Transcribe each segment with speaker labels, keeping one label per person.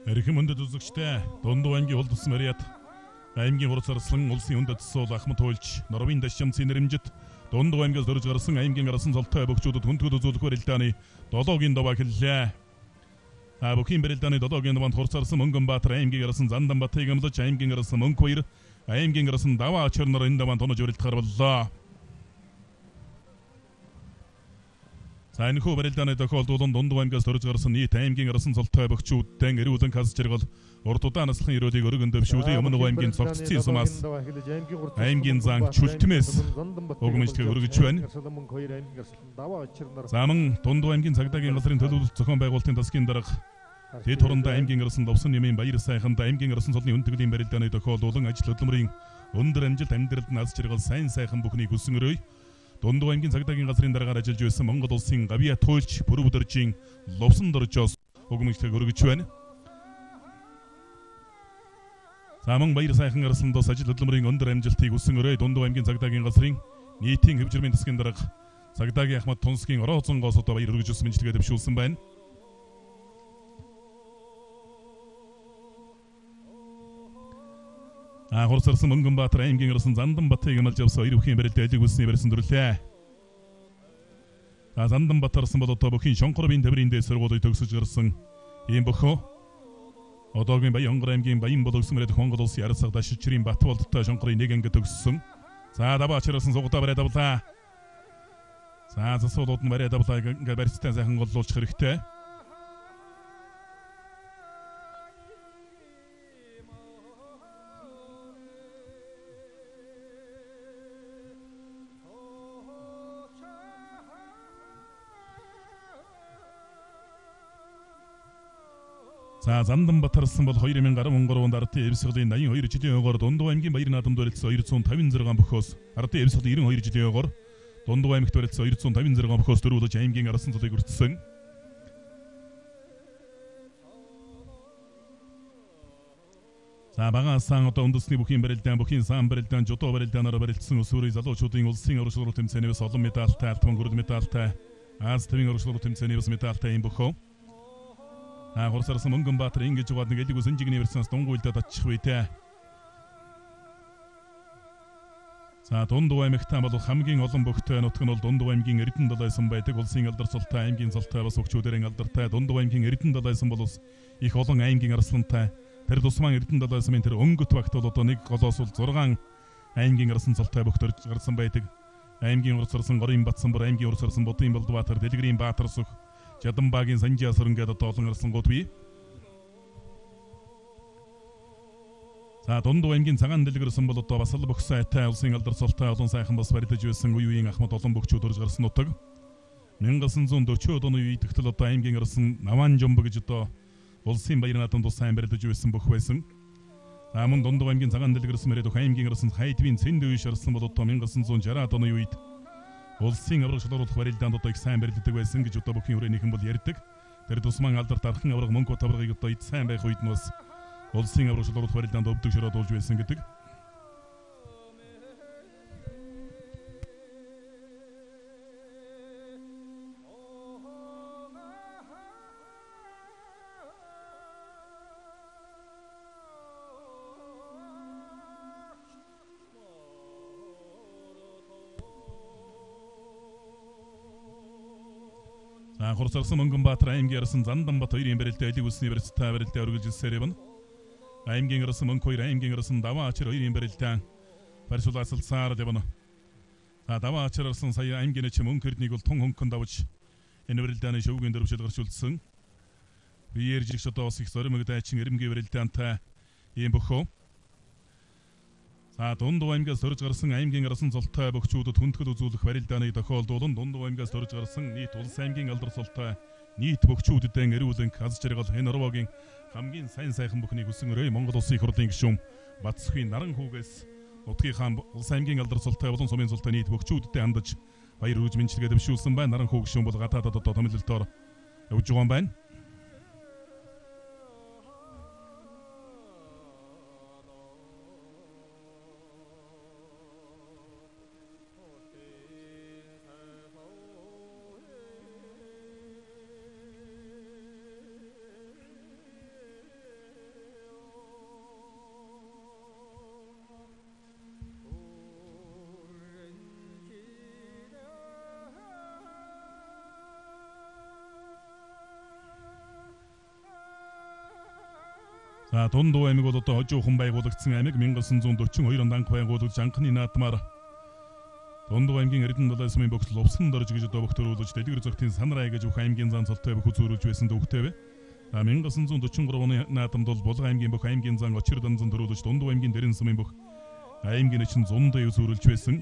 Speaker 1: Эрхэм өндөд үзэгчтэй Дундуу аймгийн Улд Ус Мариад аймгийн хурц арслан улсын өндөд суул Ахмад хуульч Норвын Дашимцын нэрэмжит Дундуу аймгаас дөрж гарсан аймгийн арсан цолтой бөхчүүдэд хүндгэл үзүүлэх барилдааны 7-гийн даваа эхэллээ. А бүхийн барилдааны 7-гийн даваанд хурц арсан Мөнгөнбаатар аймгийн арсан Занданбатыг амлаж аймгийн арсан Мөнхбаяр аймгийн арсан Даваа очор нар энэ даваанд тунаж барилдахар боллоо. За энэхүү барилдааны тохиолдолд Дундуу аймгаас төрж гарсан нийт аймгийн арсан цолтой бөхчүүддэн эрүүлэн хас жаргал урд удаан наслахын ерөөлийг өргөн дэвшүүлэн Өмнө аймгийн цогцсон сумаас аймгийн зан чүлтмээс уг мэдлэгийг өргөж байна. За мөн Дундуу аймгийн цагдаагийн газрын төлөвлөлт зохион байгуулалтын засгийн дарга тэд хорондоо аймгийн арсан Довсон нэмийн баяр сайханд аймгийн арсан цолны өндөглөлийн барилдааны тохиолдолд ажил хөдөлмөрийн өндөр амжилт амьдралд нас жаргал сайн сайхан бүхнийг хүсэн өрөөе. Дундуу аймгийн цагдаагийн газрын даргаар ажиллаж байсан Монгол улсын гавьяа туйлч Бүрүв дөржийн Лувсан доржоос уг мэдлэгийг өргөж байна. За мөн баяр сайхан арслан дус ажил хөдөлмөрийн өндөр амжилтыг хүсэн өрөө Дундуу аймгийн цагдаагийн газрын нийтийн хэв жирмийн засгийн дарга цагдаагийн Ахмад Тунсгийн Орооцонгоос одоо баяр өргөж өссөн мэдлэгээ дэвшүүлсэн байна. А хурцарсан Мөнгөнбаатар аймгийн арсан Занданбатыг амлаж явсан хоёр бүхийн барилдаа элэг бүсний барьсан дүрлээ. За Занданбатарсан бол одоо бүхийн Шонхорын таврын дээд сургуулийг төгсөж гарсан ийм бөхөө. Одоогийн Баян-Онгор аймгийн Баян боловсон мөрөд Монгол улсын арсаг дашичрийн Батболдтой Шонхорын нэг анги төгссөн. За даваа ачирсан сугадаа бариад авлаа. За засуулууд нь бариад авлаа. Ингээ барьцтай сайхан голлуулчих хэрэгтэй. За Занданбатарсан бол 2013 онд Ардын Эвсглийн 82 жилийн ойгоор Дундуу аймгийн Баяр наадамд барилцсан 256 бөхөөс Ардын Эвсглийн 92 жилийн ойгоор Дундуу аймагт барилцсан 256 бөхөөс дөрвөлж аймгийн арсан цолыг өртсөн. За багаан сан одоо үндэсний бүхийн барилдаан, бүхийн сан барилдаан, жудо барилдаанаар барилцсан өсвөрийн залуучуудын улсын аврал тэмцээний бас олон медальтай, алтан гөрөл медальтай, Аз тивийн аврал тэмцээний бас медальтай юм бөхөө. А хурсарсан Мөнгөнбаатар ингэж угаад нэг элэг үсэнжигний версионс дунгуйлдаад очих үедээ. За Дундуу аймагтаа бол хамгийн олон бөхтэй нутг нь бол Дундуу аймгийн Эрдэнэ далайсан байдаг. Улсын алдар цолтой, аймгийн цолтой бас өвчүүдэрийн алдартай. Дундуу аймгийн Эрдэнэ далайсан бол бас их олон аймгийн арслантай. Тэр тусмаа Эрдэнэ далайсмын тэр өнгөт багт бол одоо нэг голоос бол 6 аймгийн арсан цолтой бөхт орж гарсан байдаг. Аймгийн урсарсан Горын Батсанбар, аймгийн урсарсан Будын Болдбаатар, Дэлгэрийн Баатарсүх, Жаданбагийн Санжиасар ингээд одоо олон арслангууд бий. За Дундуу аймгийн Цагаан дэлгэрсэн бол одоо бас л бөх сайтай улсын алдар цолтой олон сайхан бас барилдаж байсан үе үеийн ахмад олон бөхчүүд өрж гарсан нутаг. 1940 оны үед тэгтэл одоо аймгийн арсан Наван жомбо гэж одоо улсын баяр наадамд бас сайн барилдаж байсан бөх байсан. За мөн Дундуу аймгийн Цагаан дэлгэрсэн мөрөд аймгийн арсан Хайдвын Цэнд үе шарсан бол одоо 1960 оны үед улсын авраг шалгаруулах барилдаанд одоо их сайн барилддаг байсан гэж одоо бүхний хүрээнийхэн бол ярьдаг. Тэр тусман алдарт архан авраг мөнгө таврагыг одоо эд сайн байх үед нь бас улсын авраг шалгаруулах барилдаанд өвдөг шороод байсан гэдэг. За хурцарсан Мөнгөнбаатар аймгийн арсан Занданбат хоёрын барилдаа элэг үсний барьцтай барилдаа өргөж ирсээр явна. Аймгийн арсан Мөнхбаяр, аймгийн арсан Даваа ачир хоёрын барилдаа барьцуул асалцаар явна. За Даваа ачир арсан сая аймгийн ч Мөнх эрднийг бол тун хөнгөн давж энэ барилдааны шөвгийн дөрвшил гарч үлдсэн. Биеэр жигш одоо бас их зоримог дайчин эрэмгийн барилдаантай ийм бөхөө. За Дундуу аймгаас төрж гарсан аймгийн арсан цолтой бөхчүүдэд хүндгэл үзүүлэх барилдааны тохиолдолд Дундуу аймгаас төрж гарсан нийт улс аймгийн алдар цолтой нийт бөхчүүддэн эрүүлэнх аз жаргал энэ орвогийн хамгийн сайн сайхан бүхнийг хүсэн өрөө Монгол улсын их хурлын гишүүн Батсхийн наран хүүгээс нутгийнхаа улс аймгийн алдар цолтой болон сумын цолтой нийт бөхчүүддээ хандаж баяр хүргэж мэндчилгээ дэвшүүлсэн байна. Наран хүү гишүүн бол гадаадад одоо томилолтоор явж байгаа юм байна. За Дундуу аймаг бол одоо хожуухан байгуулагдсан аймаг 1942 онд анх байгуулагдж анхны наадмаар Дундуу аймгийн Эрдэнэ далай сумын бөгс Лувсан дорж гэж одоо бөх төрүүлж Дэлгэр зөгтийн Санрай гэж бүх аймгийн зан цолтой бөх үзүүрүүлж байсан дүүхтэй бай. За 1943 оны наадамд бол Булган аймгийн бөх аймгийн зан Очир данзан төрүүлж Дундуу аймгийн Дэрэн сумын бөх аймгийн начин Зундаа үзүүрүүлж байсан.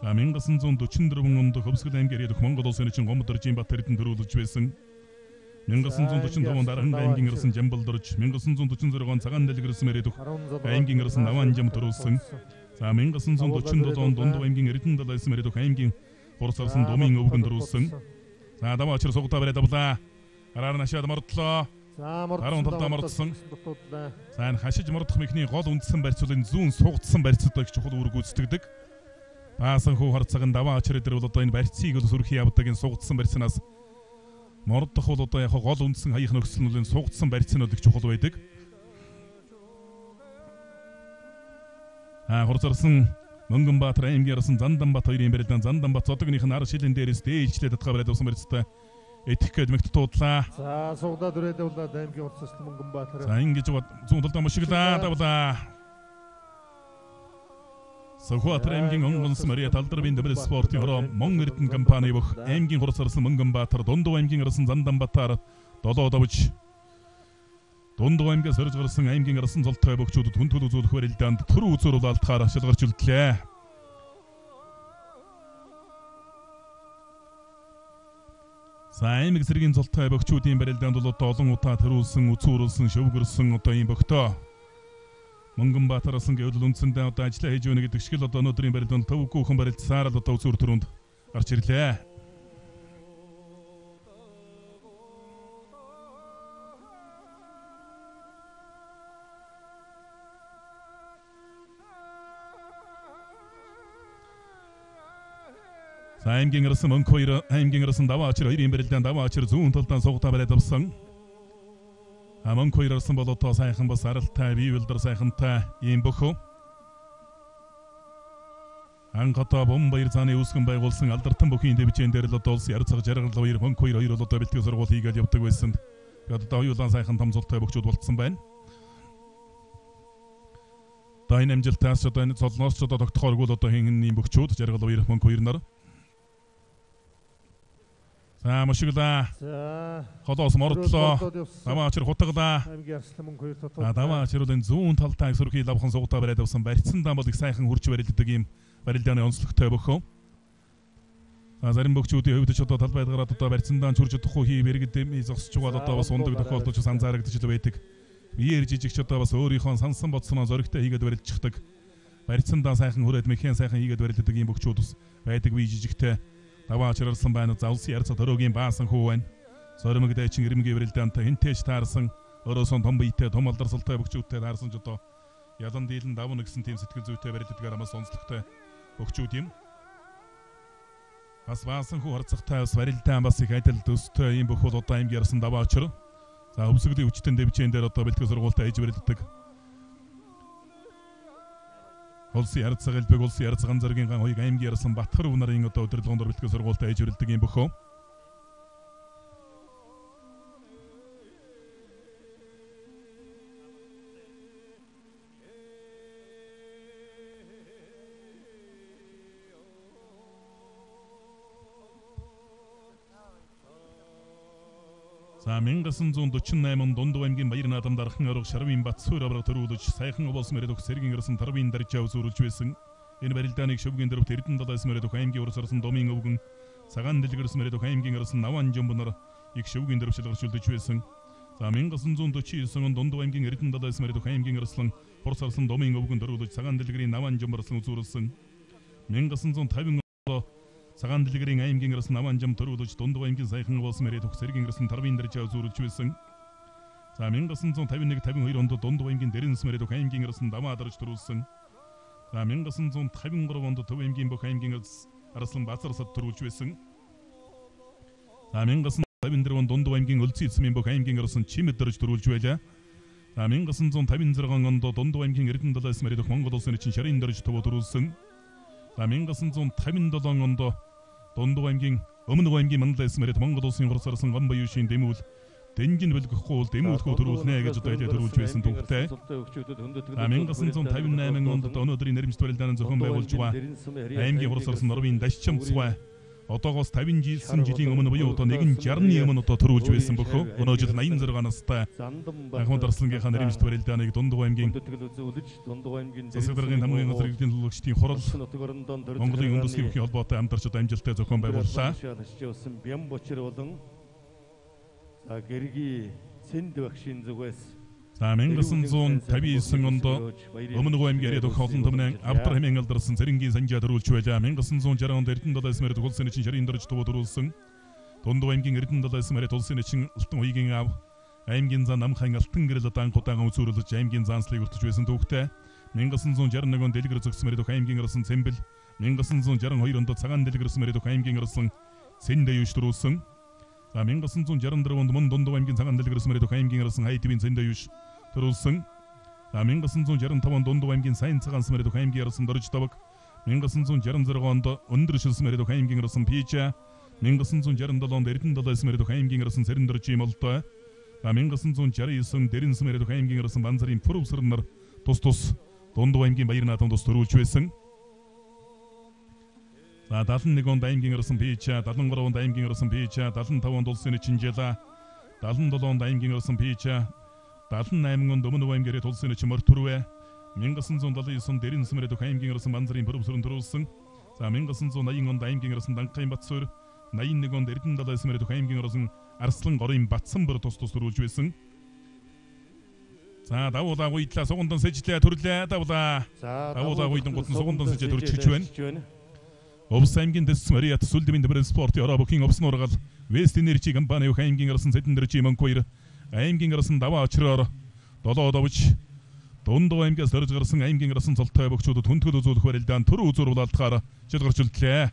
Speaker 1: За 1944 онд Хөвсгөл аймгийн ирэх Монгол улсын начин Гомд доржийн Бат Эрдэнэ төрүүлж байсан. 1945 онд Арханга аймгийн ирсэн Жамбал дорж, 1946 онд Цагаан дэлгэрсэн мэрэгдэх аймгийн ирсэн Наван жам төрүүлсэн. За 1947 онд Дундуу аймгийн Эрдэнэ далайсан мэрэгдэх аймгийн хурц арсан Думын өвгөн төрүүлсэн. За даваа очир сугтаа бариад авлаа. Гараар нашаад мордлоо.
Speaker 2: За мордсон.
Speaker 1: Баруун талдаа мордсон. За энэ хашиж мордох мэхний гол үндсэн барьцуулын зүүн сугдсан барьцтай их чухал үүрэг гүйцэтгэдэг. Баасан хүү харцаг нь даваа очир дээр бол одоо энэ барьцыг бол сүрхий явдаг энэ сугдсан барьцнаас мордох бол одоо яг гол үндсэн хаях нөхцөл нь бол энэ сугдсан барьц нь бол их чухал байдаг. А хурцарсан Мөнгөнбаатар аймгийн арсан Занданбат хоёрын барилдаан Занданбат зодогных нь ар шилэн дээрээс дээлжлээ татгаа бариад явсан барьцтай этих гээд мэгт туудлаа.
Speaker 2: За сугдаа дүрээд явлаа аймгийн урцас Мөнгөнбаатар.
Speaker 1: За ингэж зүүн талдаа мушиглаа давлаа. Сүхбаатар аймгийн онгонс Мария Талдарбын дэврэл спортын хороо Мон Эрдэнэ компани бөх аймгийн хурц арсан Мөнгөнбаатар Дундуу аймгийн арсан Занданбатар долоо давж Дундуу аймгаас сорж гарсан аймгийн арсан цолтой бөхчүүдэд хүндгэл үзүүлэх барилдаанд төрөө үзүүр алдахаар шалгарч үлдлээ. За аймаг зэргийн цолтой бөхчүүдийн барилдаанд бол одоо олон удаа төрүүлсэн, үзүүрүүлсэн, шөвгөрсөн одоо ийм бөхтөө. Мөнгөнбаатар асан гэвэл үндсэндээ одоо ажиллаа хийж өгнө гэдэг шиг л одоо өнөөдрийн барилдаанд төвгүүхэн барилдсаар л одоо үзүүр төрөнд гарч ирлээ. За аймгийн арсан мөнх хоёр аймгийн арсан даваа очир хоёрын барилдаан даваа очир зүүн талдаа сугтаа бариад авсан. А мөнх хоёр арсан бол одоо сайхан бас аралтай бие билдэр сайхантай ийм бөхөө. Анх одоо Бум баяр зааны үүсгэн байгуулсан алдартан бүхийн дэвжээн дээр л одоо улс ярцаг жаргал хоёр мөнх хоёр хоёр бол одоо бэлтгэл сургууль хийгээд явдаг байсан. Тэгээд одоо оюулан сайхан том зултай бөхчүүд болцсон байна. Одоо энэ амжилтаас одоо энэ цолноос ч одоо тогтохооргүй л одоо хин ийм бөхчүүд жаргал хоёр мөнх хоёр нар. За мушиглаа.
Speaker 2: За
Speaker 1: холоос мордлоо. Даваа очир хутгалаа.
Speaker 2: Аймгийн арслан мөнгө хоёр тотоо.
Speaker 1: Даваа очир бол энэ зүүн талдаа сүрхий лавхан сугтаа бариад авсан барьцсан даан бол их сайхан хурж барилддаг ийм барилдааны онцлогтой бөхөө. За зарим бөхчүүдийн хувьд ч одоо талбайд гараад одоо барьцсан даан чүрж чадахгүй хийв иргэд зогсож байгаа одоо бас ундаг тохиолдол ч анзаарагдаж л байдаг. Биеэр жижигч одоо бас өөрийнхөө сансан бодсноо зоригтой хийгээд барилдчихдаг. Барьцсан даан сайхан хүрээд мэхэн сайхан хийгээд барилддаг ийм бөхчүүд бас байдаг бие жижигтэй. Даваа очирсан байна. За улсын ярца төрөөгийн баасан хүү байна. Зоримог дайчин ирмгийн барилдаантай хинтээж таарсан. Өрөөсөн том биетэй том алдарсалтай бөхчүүдтэй таарсан ч одоо ялан дийлэн давна гэсэн тийм сэтгэл зүйтэй барилдгаар бас онцлогтой бөхчүүд юм. Бас баасан хүү харцахтай бас барилдаан бас их адил төстэй ийм бөх бол одоо аймгийн ярсан даваа очир. За өвсгөлийн хүчтэн дэвжээн дээр одоо бэлтгэл сургуультай ээж барилддаг. Улсын ярцаг элбэг улсын ярцаг ганцаргийн ган хоёг аймгийн ярсан Батхар өв нарын одоо удирдлагын дор бэлтгэл сургуультай ээж барилдаг юм бөхөө. За 1948 онд Дундуу аймгийн Баяр наадамд архан орог Шарвын Бат суурь авраг төрүүлж сайхан овоос мөрөдөх сэргийн арсан Тарвын даржаа үзүүрүүлж байсан. Энэ барилдааныг шөвгийн дөрөвт Эрдэнэ далайс мөрөдөх аймгийн урс арсан Думын өвгөн цагаан дэлгэрс мөрөдөх аймгийн арсан Наван жумбнар их шөвгийн дөрөв шалгарч үлдэж байсан. За 1949 онд Дундуу аймгийн Эрдэнэ далайс мөрөдөх аймгийн арслан хурц арсан Думын өвгөн төрүүлж цагаан дэлгэрийн Наван жумбарсан үзүүрэлсэн. 1950 онд Цагаан дэлгэрийн аймгийн арсан Наван жам төрүүлж Дундуу аймгийн сайхан овоос мөрөдөх сэргийн арсан Тарвын даржаа үзүүрэлж байсан. За 1951 52 онд Дундуу аймгийн Дэрэнс мөрөдөх аймгийн арсан Даваа дарж төрүүлсэн. За 1953 онд Төв аймгийн бүх аймгийн арслан Базар сад төрүүлж байсан. За 1954 онд Дундуу аймгийн Өлзий эцмийн бүх аймгийн арсан Чимэд дарж төрүүлж байлаа. За 1956 онд Дундуу аймгийн Эрдэнэ далайс мөрөдөх Монгол улсын чин Шарын дарж төв төрүүлсэн. За 1957 онд Дундуу аймгийн Өмнө аймгийн Манлайс мөрөд Монгол улсын хурц арсан Гомбоюшийн дэмүүл Дэнжин бэлгэхгүй бол дэмүүлэхүү төрүүлнэ гэж одоо хэлээ төрүүлж байсан түүхтэй. 1958 онд өнөөдрийн нэрмжт барилдааны зохион байгуулж байгаа аймгийн хурц орсон нормын дашчамцгай одоогоос 59 жилийн өмнө буюу одоо 160-ны өмнө одоо төрүүлж байсан бөхөө. Өнөө жил 86 настай Ахмад Арслангийнхаа нэрмжт барилдааныг Дундууг аймгийн засаг даргын хамгийн газар иргэдийн төлөөлөгчдийн хурал Монголын үндэсний бүхийн холбоотой хамтарч одоо амжилттай зохион байгууллаа.
Speaker 2: За гэргийн Цэнд багшийн зүгээс
Speaker 1: за 1959 онд Өмнөгөө аймгийн Ариад өх олон түмнэн Авдар хэмээн алдарсан Цэрэнгийн санжаа төрүүлж байлаа. 1960 онд Эрдэнэ далайс мэрд улсын чин шарын дөрж туу төрүүлсэн. Дундуу аймгийн Эрдэнэ далайс мэрд улсын чин Алтан уйгийн аав аймгийн зан Намхан Алтан гэрэл данхудаан үзүүрлэж аймгийн заанслыг өртөж байсан түүхтэй. 1961 онд Дэлгэр зөгс мэрд өх аймгийн орсон Цэмбэл, 1962 онд Цагаан дэлгэрс мэрд өх аймгийн орсон Цэндэ юш төрүүлсэн. За 1964 онд мөн Дундуу аймгийн Цагаан дэлгэрс мэрд өх аймгийн орсон Хайдвийн Цэндэ юш төрүүлсэн. За 1965 онд Дундуу аймгийн Сайн цагаан мэрд өх аймгийн орсон Дорж давг, 1966 онд Өндөр шилс мэрд өх аймгийн орсон Пижа, 1967 онд Эрдэнэ далайс мэрд өх аймгийн орсон Цэрэн доржийн Молдой, за 1969 онд Дэрэнс мэрд өх аймгийн орсон Банзарын Пүрвсэр нар тус тус Дундуу аймгийн Баяр наадам тус төрүүлж байсан. За 71 онд аймгийн орсон Пижа, 73 онд аймгийн орсон Пижа, 75 онд улсын Чинжила, 77 онд аймгийн орсон Пижа, 78 онд Өмнө аймгийн улсын чин Морь төрвэ, 1979 онд Дэрэнс мэрд өх аймгийн орсон Банзарын Пүрвсэрэн төрүүлсэн. За 1980 онд аймгийн орсон Данхайн Батсуур, 81 онд Эрдэнэ далайс мэрд өх аймгийн орсон Арслан горын Батсанбар тус тус төрүүлж байсан. За давуулаа гуйдлаа сугандан сэжлээ төрлөө давлаа. Давуулаа гуйдан гутан сугандан сэжээ төрчихөж байна. Овс аймгийн дэс Мариат сүлдмийн дэбэр спортын ороо бүхийн овс нургал Вест Энержи компани өх аймгийн орсон Сэдэн дөржи Монкойр аймгийн орсон даваа очроор долоо довж Дундуу аймгаас дөрж гарсан аймгийн орсон цолтой бөгчүүдэд хүндгэл үзүүлэх барилдаан төр үзүүр булаалтахаар жил гарч үлдлээ.